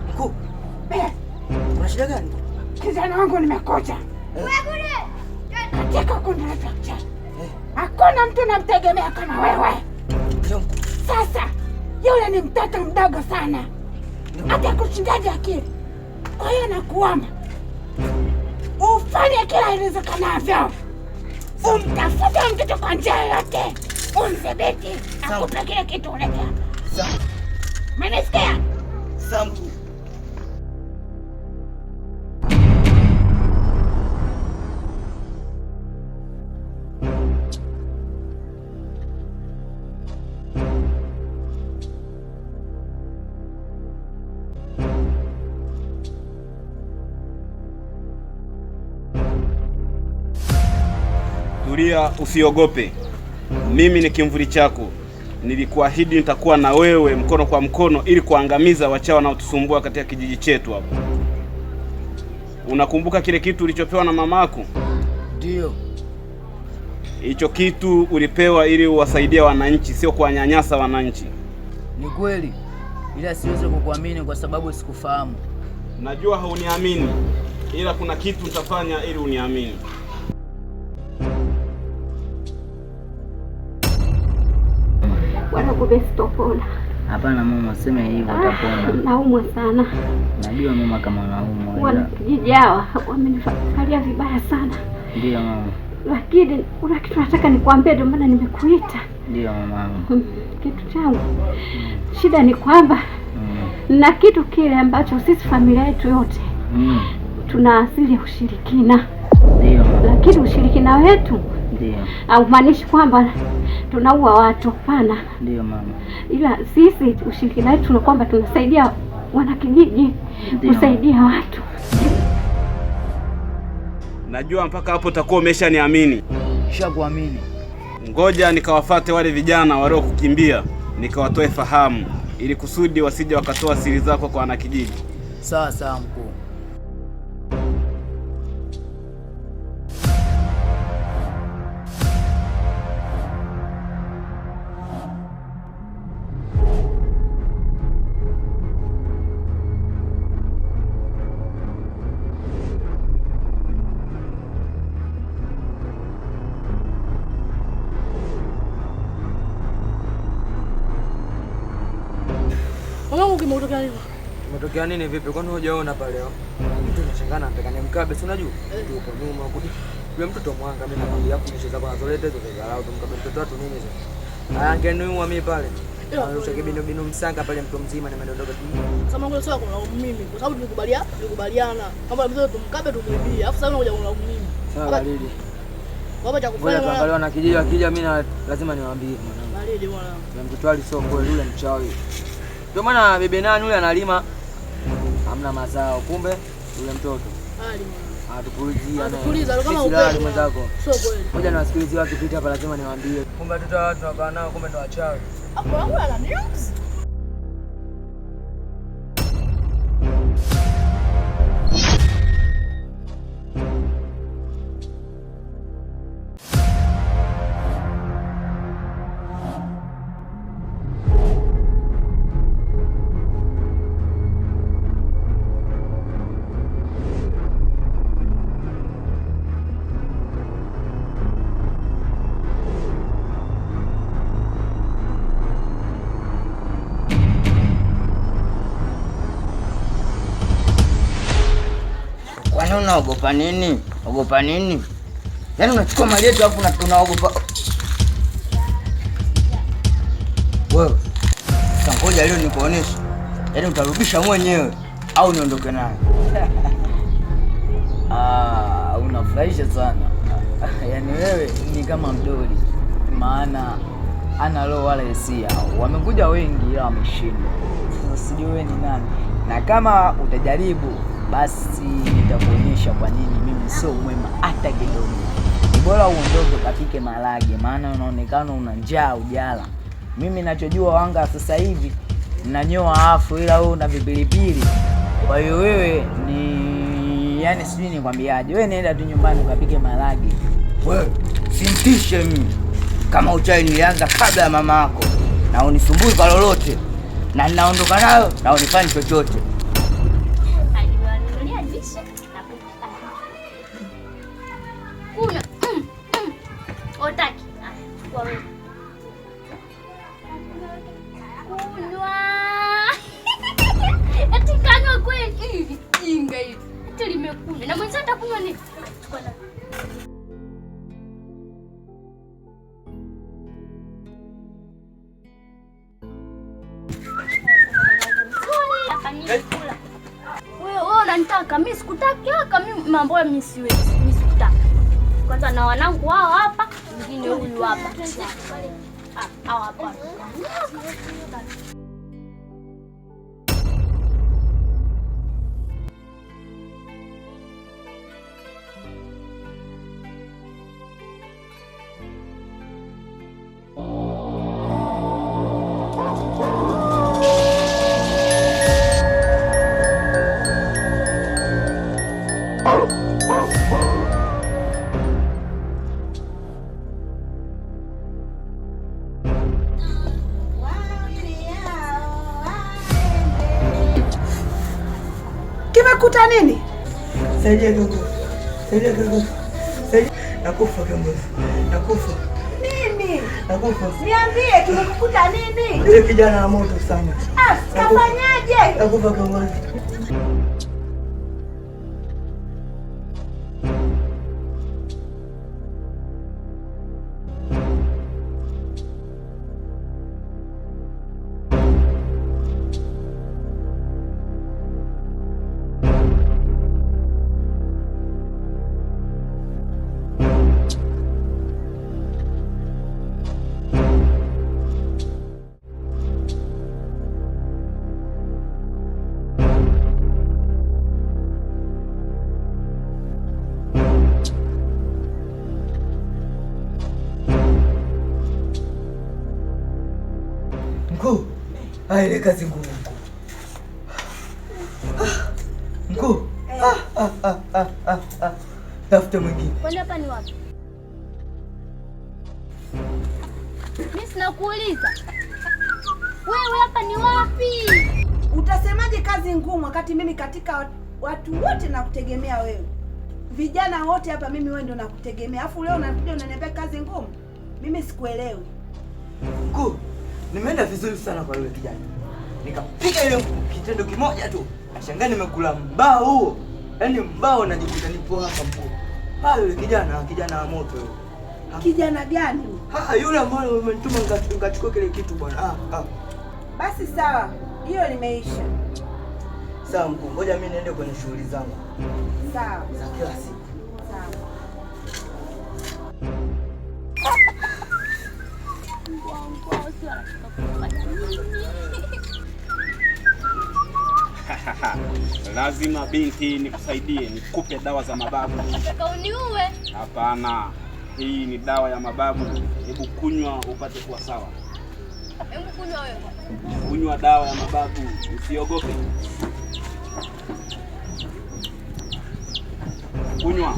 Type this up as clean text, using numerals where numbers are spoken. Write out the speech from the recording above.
Mkuu, kuna shida gani? Kijana wangu nimekuja katika kundi letu la kichawi. Hakuna mtu namtegemea kama wewe. Ndio mkuu. Sasa yule ni mtoto mdogo sana, hata kushindaje akili. Kwa hiyo nakuomba ufanye kila iwezekanavyo, umtafute mtoto kwa njia yoyote, umdhibiti, akupe kile kitu ulete hapa. Sawa. Umenisikia? Sawa mkuu. Tulia, usiogope. Mimi ni kimvuli chako. Nilikuahidi nitakuwa na wewe mkono kwa mkono ili kuangamiza wachawi wanaotusumbua katika kijiji chetu hapa. Unakumbuka kile kitu ulichopewa na mamako? Ndio. Hicho kitu ulipewa ili uwasaidie wananchi, sio kuwanyanyasa wananchi. Ni kweli, ila siwezi kukuamini kwa sababu sikufahamu. Najua hauniamini, ila kuna kitu nitafanya ili uniamini. Bwana, kumbe sitopona. Hapana mama, useme hivyo utapona. Naumwa sana. Najua mama kama unaumwa. Ila Wanakijiji hawa wamenifalia vibaya sana, Ndiyo mama, lakini kuna kitu nataka nikwambie, ndio maana nimekuita. ndiyo mamangu. Kitu changu shida ni kwamba na kitu kile ambacho sisi familia yetu yote tuna asili ya ushirikina, Ndiyo mama, lakini ushirikina wetu ndiyo, haumaanishi kwamba tunaua watu, hapana. ndiyo mama, Ila sisi ushirikina wetu ni kwamba tunasaidia wanakijiji, Ndiyo. kusaidia watu. Najua mpaka hapo utakuwa umeshaniamini. Nishakuamini. Ngoja nikawafate wale vijana waliokukimbia, nikawatoe fahamu ili kusudi wasije wakatoa siri zako kwa wanakijiji. Sawa sawa mkuu. Mamangu kimetokea nini? Umetokea nini vipi? Kwani hujaona pale leo? Mtu anashangana anataka nimkabe, si unajua? Mtu upo nyuma huko. Yule mtoto mwanga mimi nakwambia afu mishe zako anazoleta hizo za dharau tumkabe mtoto watu nini sasa? Aya angeniua mimi pale. Anarusha kibinu binu msanga pale mtu mzima nimedondoka tu. Sasa mamangu sio kulaumu mimi kwa sababu tulikubaliana kwamba mtoto tumkabe tumwibie. Alafu sasa unakuja kulaumu mimi. Sawa baridi. Baba cha Ngoja kufanya tuangalie mwanangu. wana kijiji wakija mimi na lazima niwaambie mwanangu. Baridi mwanangu. Na mtoto wali sio kweli yule mchawi. Ndio maana bebe nani yule analima hamna mazao, kumbe yule mtoto Hali mwanangu. anatupulizia naye. Anatupuliza kama Sisi lali upepo. mwenzako. Sio kweli. Ngoja niwasikilizie wakipita hapa, lazima niwaambie. Kumbe watoto hawa tunakaa nao, kumbe ndo wachawi. Hapo wangu ana news. Kwani unaogopa nini? Ogopa nini? Yaani unachukua mali yetu alafu unaogopa. Wewe. Sasa ngoja leo nikuoneshe. Yaani utarudisha mwenyewe au niondoke naye. Ah, unafurahisha sana. Yaani wewe ni kama mdoli. Maana ana roho wala hisia. Wamekuja wengi ila wameshindwa. Sasa sijui wewe ni nani. Na kama utajaribu basi nitakuonyesha kwa nini mimi sio mwema hata kidogo. Ni bora uondoke ukapike marage, maana unaonekana una njaa ujala. Mimi nachojua wanga sasa hivi Nanyoa afu ila wewe una vipilipili. Kwa hiyo wewe ni yani sijui nikwambiaje. Wewe nenda tu nyumbani ukapike maragi. Wewe simtishe mimi. Kama uchawi nilianza kabla ya mama yako, na unisumbui kwa lolote, na ninaondoka nayo na unifanyi chochote. Aliwanunulia dishi na kunywa. Otaki. Chukua wewe. Kunywa. Eti kanywa kweli hivi jinga hivi. Eti limekunywa. Na mwenzi atakunywa nini? Chukua na. Wewe unanitaka mimi sikutaki, haka mimi mambo ya mimi siwezi. Mimi sikutaki. Kwanza na wanangu wao hapa, mwingine huyu hapa. Ah, hapa. Kimekuta nini? Saidia kiongozi. Saidia kiongozi. Saidia. Nakufa kiongozi. Nakufa. Nini? Nakufa. Niambie kimekukuta nini? Yule kijana na moto sana. Ah, kafanyaje? Nakufa kiongozi. Mkuu, ile kazi ngumu mkuu. Mkuu. Tafute mwingine. Kwani hapa ni wapi? Mimi sina kuuliza. Wewe hapa ni wapi? Utasemaje kazi ngumu wakati mimi katika watu wote nakutegemea wewe? Vijana wote hapa mimi wewe ndio nakutegemea. Alafu leo unakuja unaniambia kazi ngumu? Mimi sikuelewi. Mkuu, nimeenda vizuri sana kwa yule kijana. Nikapiga ile kitendo kimoja tu. Nashangaa nimekula mbao huo. Yaani mbao najikuta nipo hapa mkuu. Yule kijana wa moto yule. Kijana gani? Yule ambaye umenituma nikachukua kile kitu bwana. Basi sawa, hiyo limeisha. Sawa mkuu, ngoja mimi niende kwenye shughuli zangu. Sawa. Za kila siku. Sawa. Lazima binti nikusaidie, nikupe dawa za mababu. Nataka uniue. Hapana, hii ni dawa ya mababu. Hebu kunywa upate kuwa sawa. Hebu kunywa wewe. Kunywa dawa ya mababu, usiogope. Kunywa.